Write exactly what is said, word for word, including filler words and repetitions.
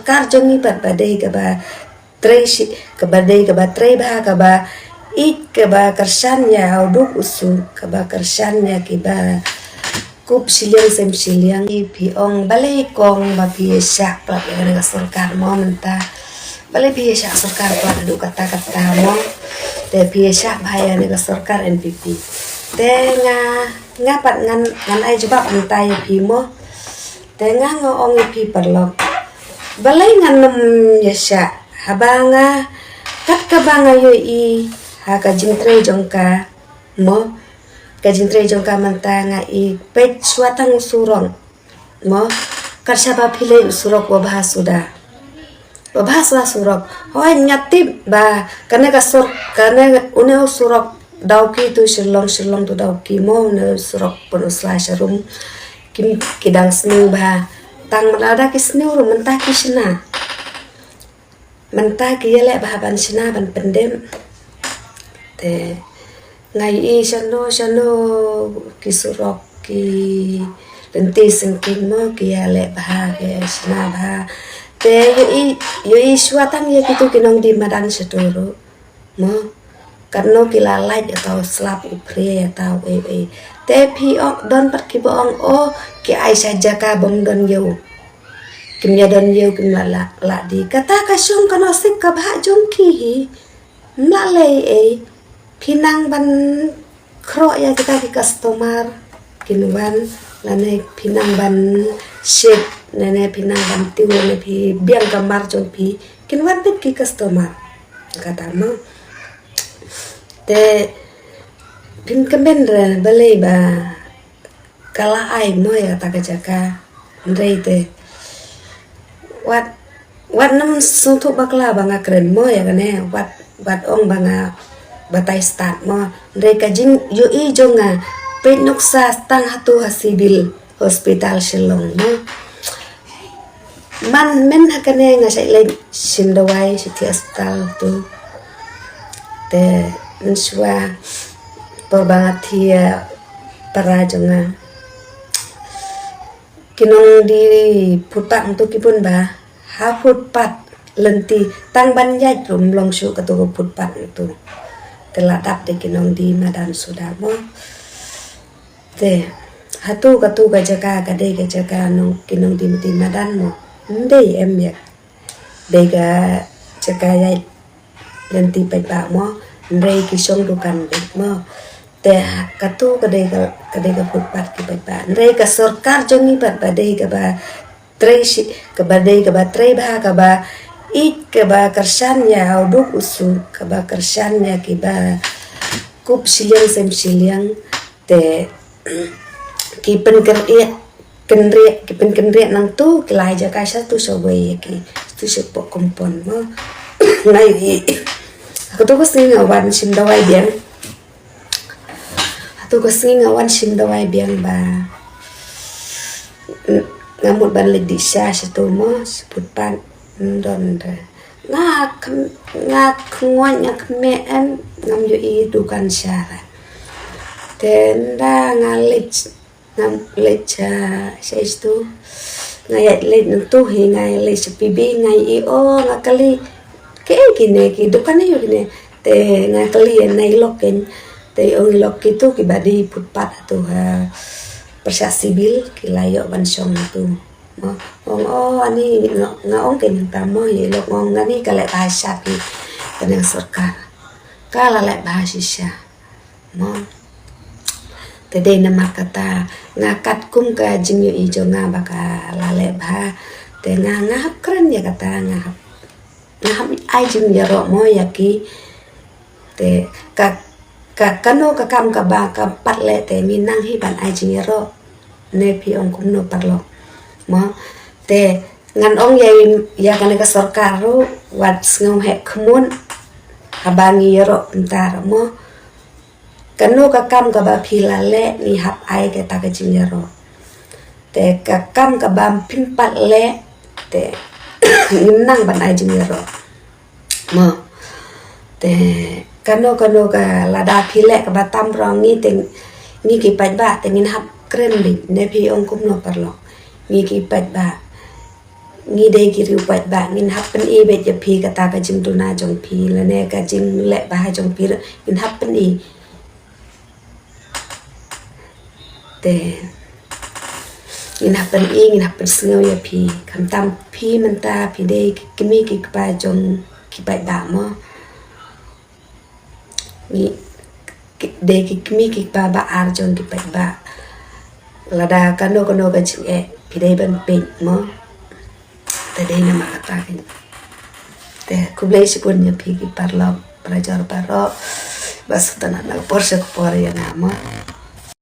Kar jong ngi pat ba dei kaba trei shi, kaba dei kaba trei bha, kaba ïeit, kaba kyrshan ïa u duk u suk, kaba kyrshan ïa kiba kup shiliang sem shiliang. Phi ong balei kong ba phi ïa shah palat ïa kane ka sorkar mo mynta. Balei phi ïa shah sorkar palat haduh katta katta mo. Te phi ïa shah bha ïa kane ka sorkar N P P. Te nga, nga pat ngan, ngan ai jubab mynta ïa phi mo. Te nga nga ong ïa phi paralok. Balei ngan nym ïa shah. Haba nga, kat kaba nga ïohi ha ka jingtrei jong ka mo. Ka jingtrei jong ka mynta nga i peit shuwa tang surok mo. Kat shaba phi leit surok wa bha suda. Wa bha suda surok. Hoi nga tip ba kane ka sor, kane une u surok Dawki tu Shillong, Shillong tu Dawki mo, une u surok pun u sla sharum. Kim ki dang sniew bha. Tang mynta da ki sniew ruh mynta ki shna. Mynta ki ïaleh bha ban shna ban pyndep. Te nga i shano shano ki surok ki lynti syngkien mo ki ïaleh bha ki shna bha. Te ïohi, ïohi shuwa tang ïa kitu ki nongdie madan shatu ruh mo. Katno ki la lait ïa tau slap u phre ïa tau ei ei. Te phi ong don pat kiba ong o ki ai sha jaka bym don ïew. Kim ïa don ïew kim la la la die. Kata ka shong ka nosip ka bha jong ki hi. Mla lei ei. Phi nang ban khroh ïa kita ki customer kin wan lane phi nang ban shit lane phi nang ban tiew lane phi biang ka mar jong phi kin wan bit ki customer. Kata mo. Te phin kmen re balei ba ka la ai mo ïa kata ka jaka. Hynrei te wat, wat nym sngewthuh bakla ba nga kren mo ïa kane, wat, wat ong ba nga batai stad mo. Hynrei ka jingïohi jong nga peit nuksa tang hatu ha Civil Hospital Shillong mo. Man men ha kane nga shait leit shim dawai sha ki hospital tu. Te mynshuwa por ba nga thiah para jong nga. Ki nongdie footpath tu ki bun bha. Ha footpath lynti tang ban ïaid ruh ym long shuh katu ka footpath tu. Te la dap de ki nongdie madan suda mo. Te hatu katu ka jaka ka dei ka jaka nong ki nongdie madan mo. Ym dei em ïa. Dei ka jaka ïaid lynti paidbah mo. Hynrei ki shong dukan beit mo. Te katu ka dei ka, ka dei ka footpath ki paidbah. Hynrei ka sorkar jong ngi pat ba dei kaba trei shi, kaba dei kaba trei bha, kaba ïeit, kaba kyrshan ïa u duk u suk, kaba kyrshan ïa kiba kup shiliang sem shiliang. Te ki pynkynriah, kynriah, ki pynkynriah nangtu ki la ai jaka shatu shawei ïa ki, shatu shapoh kompon mo. Nga ïohi. Katu ka sngi nga wan shim dawai biang. Katu ka sngi nga wan shim dawai biang ba nga mut ban leit dih sha shatu mo, sha footpath. Ym don re. Nga khm-, nga khngoit, nga khmih em, ngam ïohi dukan sha re. Te ynda nga leit, ngam leit sha, sha shatu. Nga ïaid leit nangtu hi, nga leit sha P B, nga ïohi, o, nga kylli. Kaei kine ki dukan, aïu kine? Te nga kylli ïa i lok keiñ. Te i ong i lok kitu kiba die footpath tu ha pyrshah Civil ki la ïoh ban shong tu. Mo, ong o ani nga, nga ong keiñ nangta mo, i lok nga ong ani ka leh bha shisha phi kane ka sorkar. Ka la leh bha shisha. Mo. Te dei namar kata nga katkum ka jingïohi jong nga ba ka la leh bha. Te nga, nga hap kren ïa kata, nga hap, nga hap ai jingïaroh mo ïa ki. Te ka, ka kano ka kam kaba ka pat leh te ngi nang hi ban ai jingïaroh. Ne phi ong kumno paralok. Mo. Te ngan ong ïa, ïa kane ka sorkar ruh wat sngew heh khmut haba ngi ïaroh mynta ruh mo. Kano ka kam kaba phi la leh ngi hap ai kata ka jingïaroh. Te ka kam kaba phim pat leh te ngim nang ban ai jingïaroh. Mo. Te kano kano ka lada phi leh kaba tam rong ngi te ngi ki paidbah te ngin hap kren beit ne phi ong kumno paralok. Ngi ki paidbah. Ngi dei ki riewpaidbah, ngin hap pyni beit ïa phi kata ka jingduna jong phi lane ka jingleh bha jong phi ruh ngin hap pyni. Te ngin hap pyni, ngin hap pynsngew ïa phi. Khamtam phi mynta phi dei ki kmie ki kpa jong ki paidbah mo. Ngi ki- dei ki kmie ki kpa ba ar jong ki paidbah. Lada kano kano ka jingeh phi dei ban peit mo. Te dei namar kata ka. Te khublei shibun ïa phi ki paralok parajor baroh ba sngewtynnat na ka por sha ka por ïa nga mo.